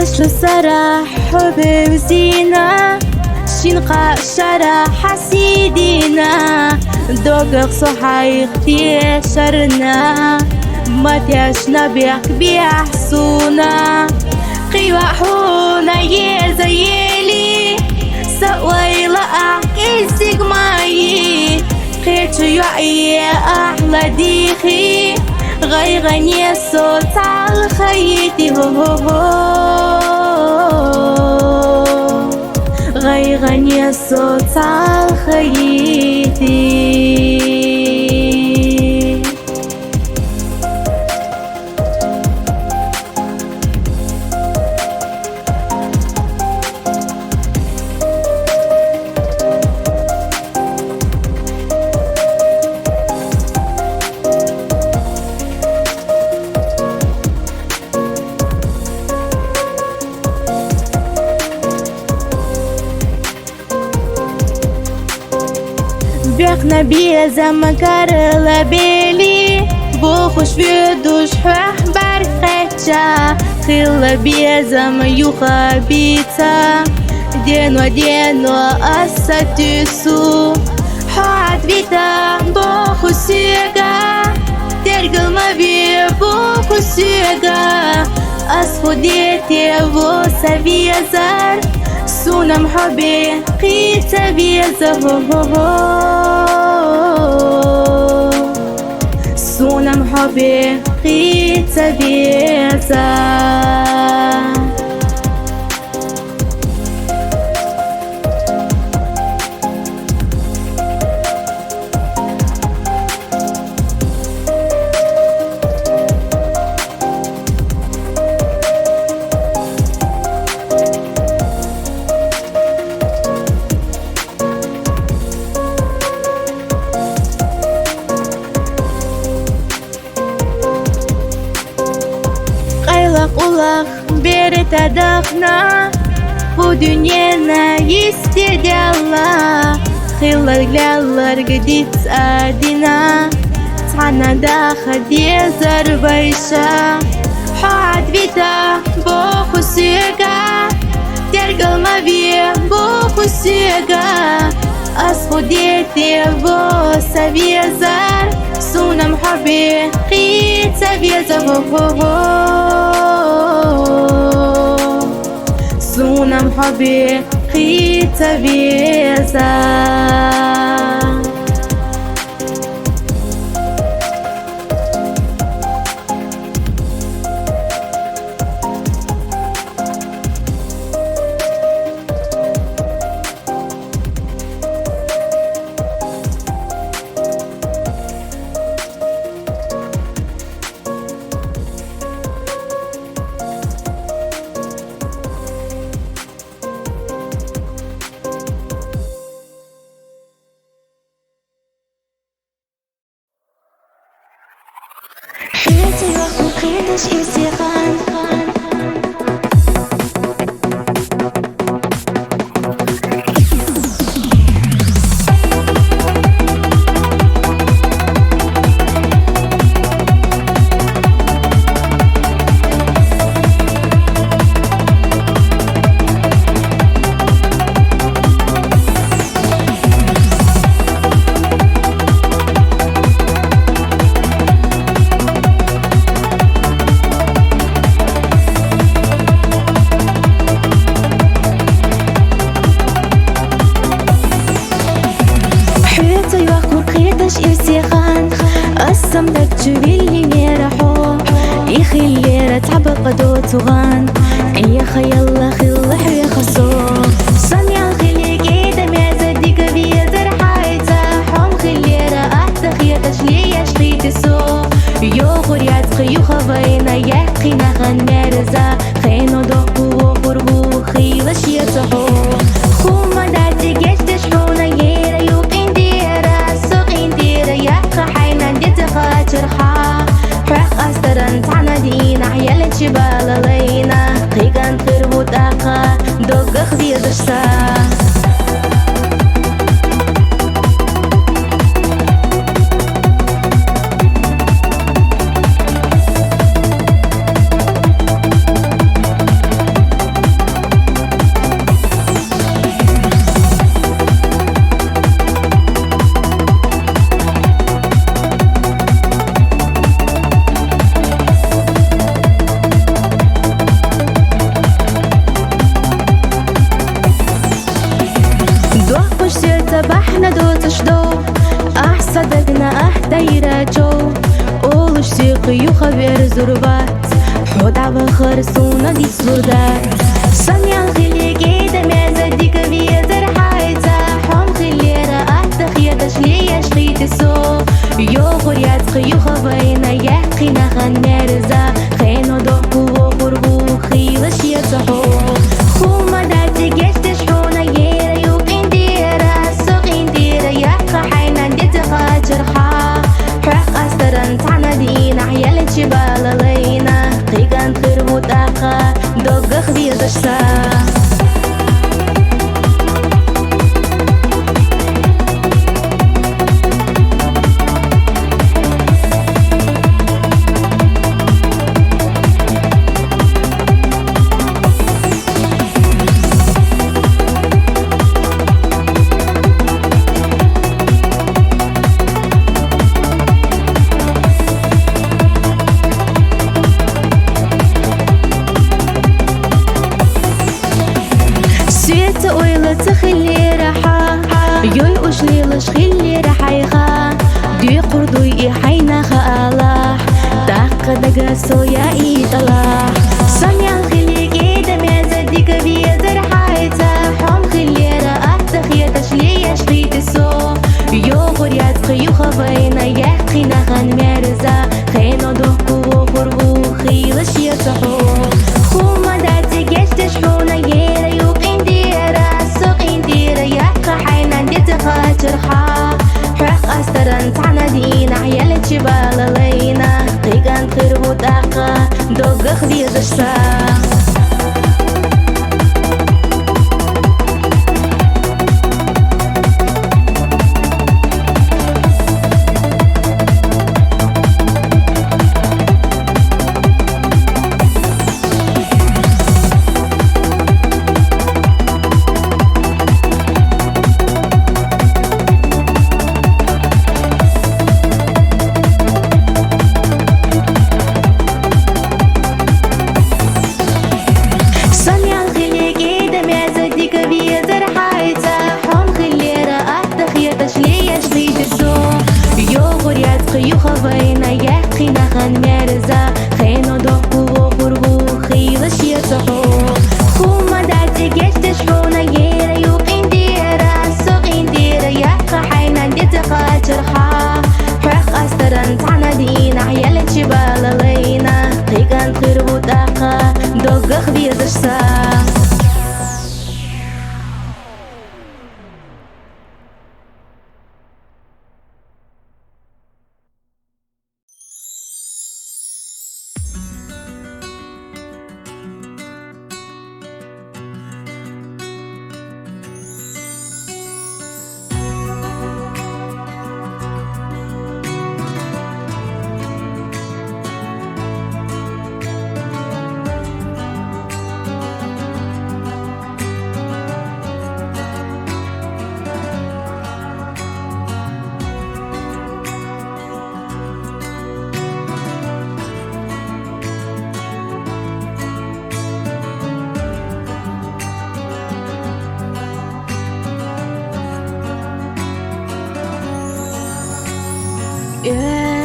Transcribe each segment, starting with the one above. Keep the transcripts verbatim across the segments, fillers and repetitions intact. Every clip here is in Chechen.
Шу сара хьо бевзина, шин кхаа шара хьасидина, догах со хьайх тешарна, ма тешна бехк бехсуна. Кхийла хьуна еза ели, са ойла ахь кӀеззиг майи, кхечу йоӀе ахь ладийхи, гӀайгӀане со цхьалха йити, хӀо-хӀо-хӀо. ГӀайгӀане со цхьалха йити. Бехна безам карла бели, бохуш вуьдуш хьоьх бӀаргкхаьчча, хилла безам юха бица. Дено, дено, аса туьсу, хьо Ӏад вита боху соьга, тергал ма ве боху соьга, ас хӀу дете во са везар, суна-м хьо бе кхийца веза, хӀо-хӀо-хӀо. Суна-м хьо бе кхийца веза. Къайла къулах бер тӀадахна, хӀу дуьненна йисте даьлла, хилла лелларг диц а дина, цхьана даха дезар вайша. Хьо Ӏад вита боху соьга, тергал ма ве боху соьга, ас хӀу дете во са везар, суна-м хьо бе кхийца веза, хӀо-хӀо-хӀо. Суна-м хьо бе кхийца веза. Хьоьца йоху кхеташ ирсе хан. Хьоьца йоху кхеташ ирсе хан, ас-м даг чу виллинера хьо, и хиллера цхьа бакъ доцу гӀан, и хаялла хилла хьоьха со. Сан ял хили кӀеда меза дика везар хьайца, хьо-м хиллера атта хеташ лееш кхийти со. Йохур яц кхы юха вайна, яьккхина хан мерза, хено доккху вохур ву, хийла шеца хьо. Хумма даци гечдеш хьуна ера ю къиндера, со къиндера яккха хьайна деца хачар хьа. Хьоьх астаран цхьана дийнахь ялчи бала лайна, кхиган хир ву Уж сердца бахьна доацаш дов, ахь са дагна ахь дайра чов. Олуш сиха юха верзур вац, хьо дӀавахар суна дицлур дац. Сан ял хили кӀеда меза дика везар хьайца, хьо ма хилера атта хеташ леш хити со. Йохур яц кхы юха вайна яьккхина хан мерза, хено дохку вохур ву хила шеца хьо. Ху ма дац гечдеш хьуна ера юкъин дера, со къин дера яккха хьайна деца хачарха. Хьох астаран цхьана дийнахь ялчи балалайна, кхиган хир ву тӀаккха доггах везаш са. Светца ойла ца хиллера хьа, юй ушлилаш хиллера хьайха. Декхур дуй и хьайна хаалахь, тӀаккха дага соя и тӀалахь. Сан ял хили кӀеда меза дика везар хьайца, хьо ма хиллера атта хеташ леш хити со. Йохур яц кхы юха вайна яьккхина хан мерза, хено дохку вохур ву хила шеца хьо. Ху ма дац гечдеш хьуна ера юкъин дера, со къин дера яккха хьайна деца хачарха. Хьох астаран цхьана дийнахь ялчи балалайна, кхиган хир ву тӀаккха доггах везаш са. Сан ял хили кӀеда меза дика везар хьайца, хьо ма хиллера атта хеташ леш хити со. Йохур яц кхы юха вайна яьккхина хан мерза, хено дохку вохур ву хила шеца хьо. Ху ма дац гечдеш хьуна ера юкъин дера, со къин дера яккха хьайна деца хачарха. Хьох астаран цхьана дийнахь ялчи балалайна, кхиган хир ву тӀаккха доггах везаш са.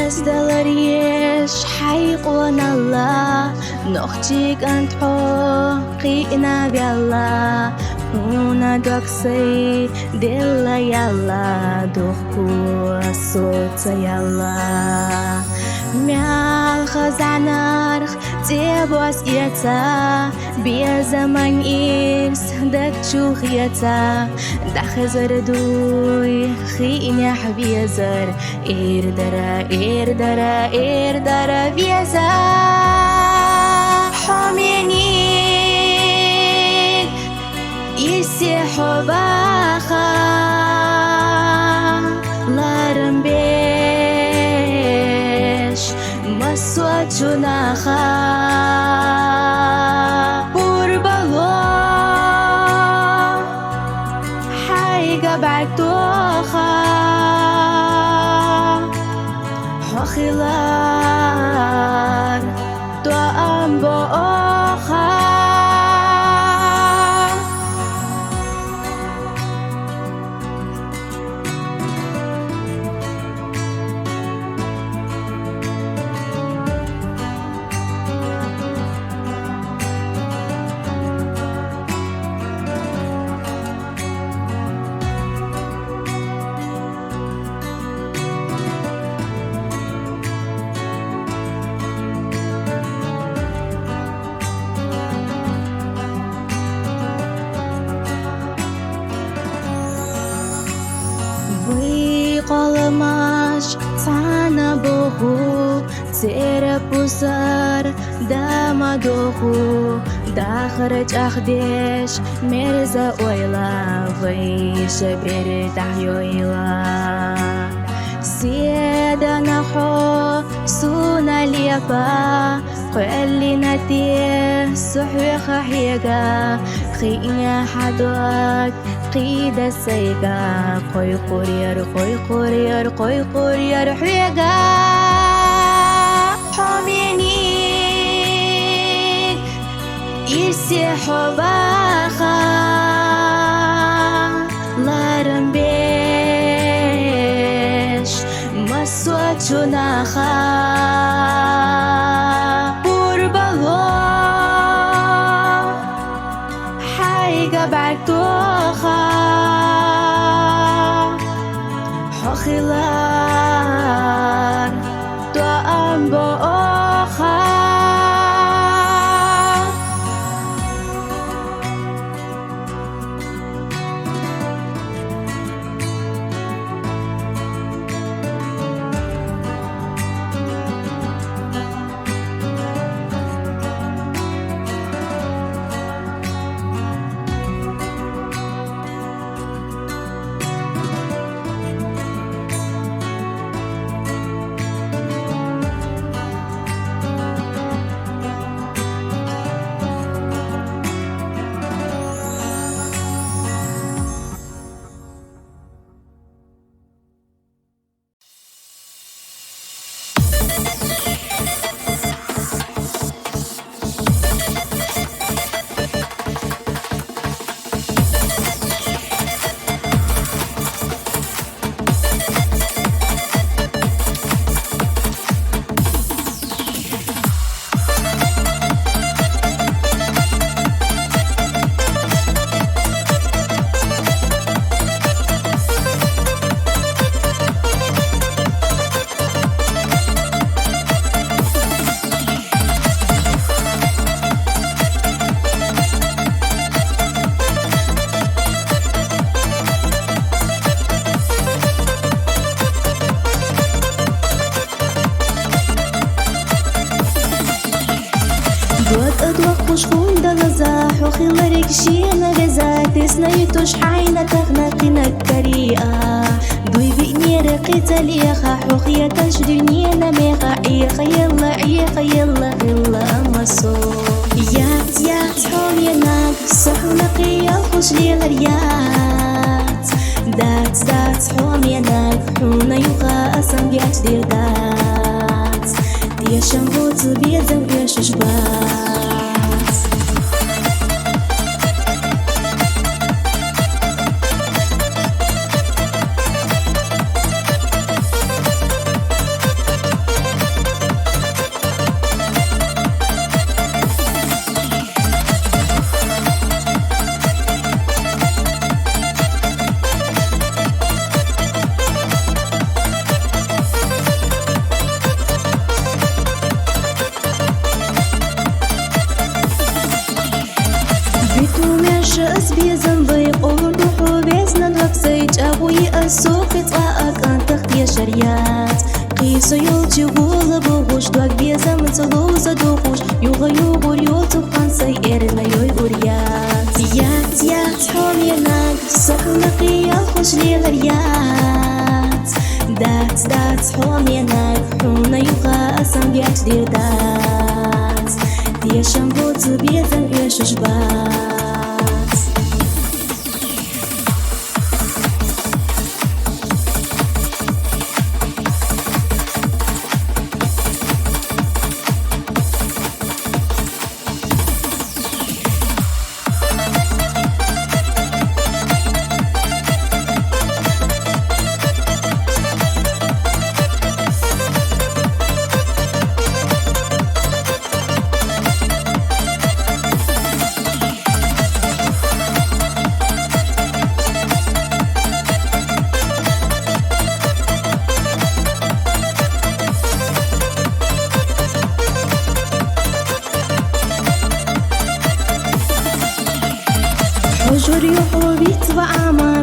Оьздалар еш хьайкъоналла, нохчий кӀант хьо кхиъна ваьлла, хьуна дог сай делла ялла, духку соцаялла. Мял хазанарх цӀе бос эца, безаман ирс даг чу хеца, дахазар дуй хиънехь везар, эр дара, эр дара, эр дара веза. Хьо мениг Исе хьо ваха, ларам беш, массо а чунаха. Пурбало хьайга бӀаьтоха, хьо хилар тоам боха. Къоламаш цӀана боху, цӀера пусар дама доху, дахар чӀахдеш мерза ойла, вай шабер тӀехьйойла. Седана хьо суна лепа, кхвеллина те сухьвеха хьега, хиъна хьадог кхида сайга, къойкъуръяр, къойкъуръяр, къойкъуръяр хьега. Хьо мениг ирсе хьо ваха, ларам беш массо а чунаха. Къурбало хьайга бӀаргтоха, хьо хилар тоам боха. ДуатӀа дуахкъуш хьуна далаза, хьо хилариг шена веза, тесна йитӀуш хьайна тахна кхинаг кариа. Дуй биънера кхеталеха, хьох яташ дуьнена меха, Ӏеха елла, Ӏеха елла, хилла амма со. Яц, яц, хьо менаг, со хьуна кхел хуш лелар яц. Дац, дац, хьо менаг, хьуна юха асан геч дир дац. Тешам боцу безам эшуш бац. Битумеш ас безам бай, къолду хьо безнан ваксай, чӀагӀуи ас сохи цӀа акӀан тахт яшар яц. Кхиса йолчи гула бугъуш дог безам цалуза духуш, югъа-югъур йоцу хансай эрна йой ур яц. Яц, яц, хьо менаг, со хьуна кхел хуш лелар яц. Дац, дац, хьо менаг, хьуна юха асан геч дир дац. Тешам боцу безам эшуш бац.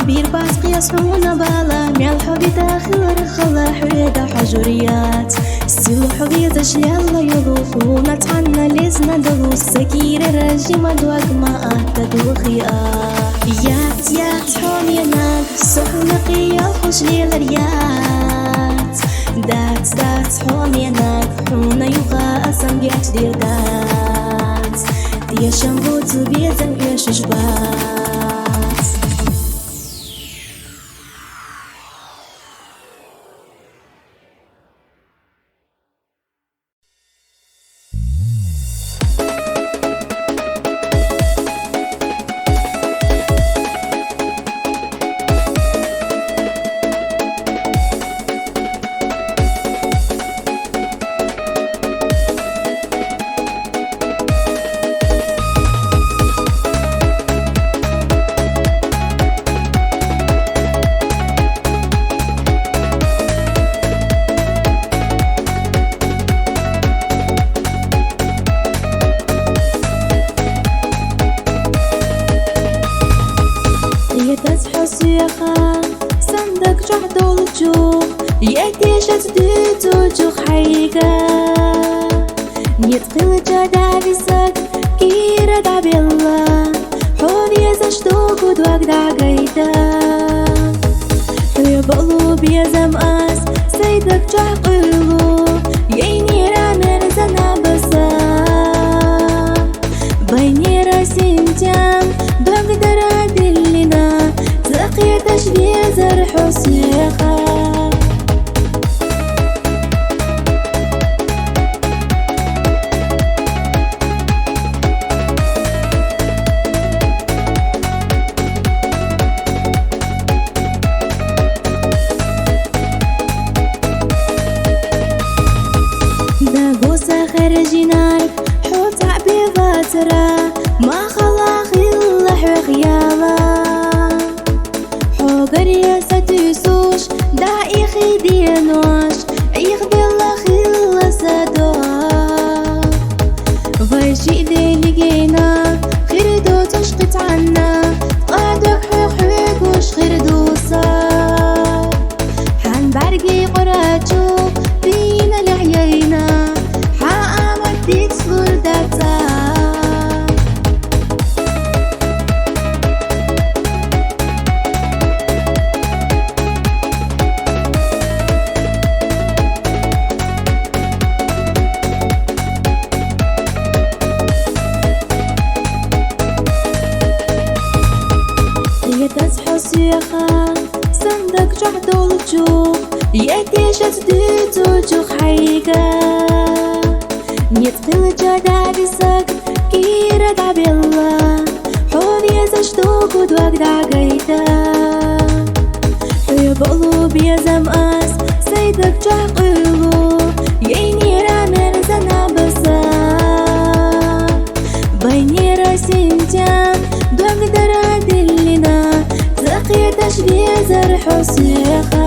Бийр бац кхес хьуна бала, мел хьо вита хилар хала, хьода хьожур яц. Сийлахь хьо везаш лелла йолу, хьуна цхьанна лезна долу, са кийрара жима дог ма атта дохи а. Яц, яц, хьо менаг, со хьуна кхел хуш лелар яц. Дац, дац, хьо менаг, хьуна юха а сан гечдийр дац. Тешам бу цу безам оьшуш бац. Итаз хьо соьха, сан даг чохь долчух, я тешаца дуьйцучух хьайга. Ницкъ хилча да висаг кийра дӀабелла, хьо везаш ду кху дог дӀагайта. Хьоьга болу безам ас, сай даг чохь къуьйлу, яйнера мерза набаса. Байнера синтем, дог дара диллина, ца кхеташ везар хьо соьха. Дагоса хержинарг хьо цхьаъ бен вацара, ма хала хилла хьоьх яла. Хьоьгара я сатуьйсуш, да ихи денош, Ӏехабелла хилла сан дог. Вай шиъ дели гена, хир доцуш кхин цхьанна, ткъа дог хьоьх хьоьгуш хир ду сан. Хьан бӀаьргий къорачу, дийна лехь яйна, хьан амат дицлур дац. Итаз хьо соьха, сан даг чохь долчух, я тешаца дуьйцучух хьайга. Ницкъ хилча да висаг кийра дӀабелла, хьо везаш ду кху дог дӀагайта. Хьоьга болу безам ас, сай даг чохь къуьйлу, яйнера мерза набаса. Байнера синтем, дог дара диллина, ца кхеташ везар хьо соьха.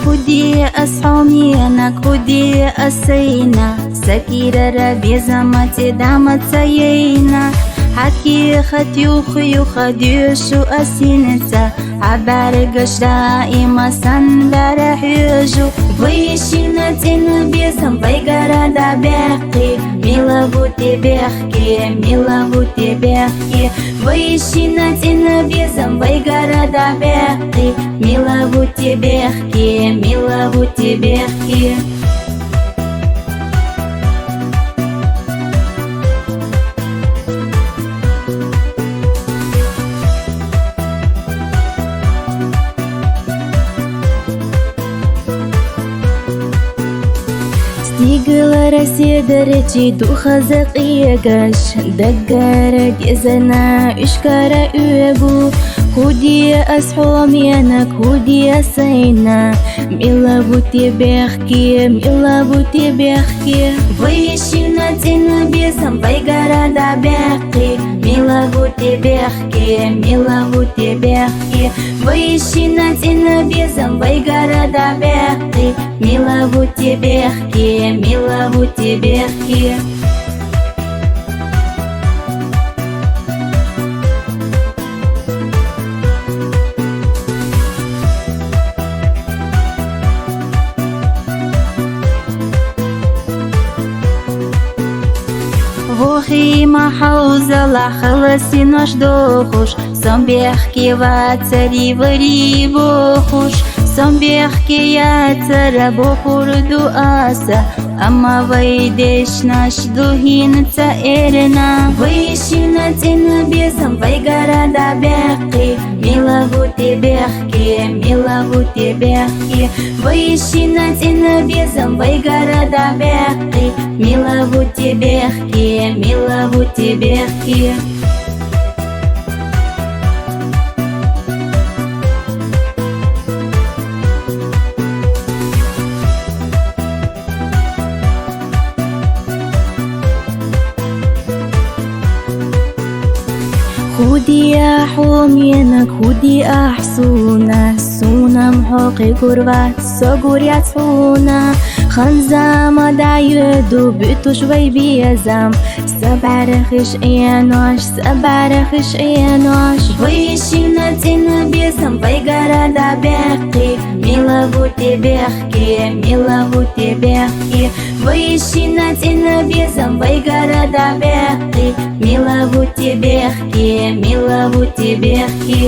ХӀу де ас хьо менаг, хӀу де ас сайна, са кийрара безам тӀе дӀа ма ца яйна. Хьан кехат юх-юха доьшу ас хӀинца, хьан бӀаьргаш даима сан бӀаьра хьоьжу. Вай шина цӀена безам вайгара дӀабаьккхи, мила бу те бехке, мила бу те бехке. Вай шина цӀена безам вайгара дӀабаьккхи, мила бу те бехке, мила бу те бехке. Дигила Россияда речи духаза кьиегаш, даггара дезана ишкара уьгу. Худи ас хӀумена, худи ас айна, мила бути бехки, мила бути бехки. Вайшина цӀина безам вайгара дабехки, мила бути бехки, мила бути бехки. Вайшина цӀина безам вайгара дабехки, мила бути бехки, мила бути бехки. Вохима хӀавзала халаси наш дохуш, сам бехки вацари вари бохуш, сам бехки яцара бохур дуаса, амма вайдешнаш дугьин ца эрна. Вайшина цӀина безам вайгара дабехки, мила бути бехки, мила бути бехки. Вайшина цӀина безам вайгара дабехки, мила бути бехки, мила бути бехки. Худи ахӀ хӀумена, худи ахӀ суна, сунам хӀу къигурват, сагур яцӀуна. Ханзама дайду битӀуш вай биязам, сабарахиш гӀенош, сабарахиш гӀенош. Вайшина цӀина безам вайгара дабехки, мила бути бехки, мила бути бехки. Вайшина цӀина безам вайгара дабехки, мила бути бехки, мила бути бехки.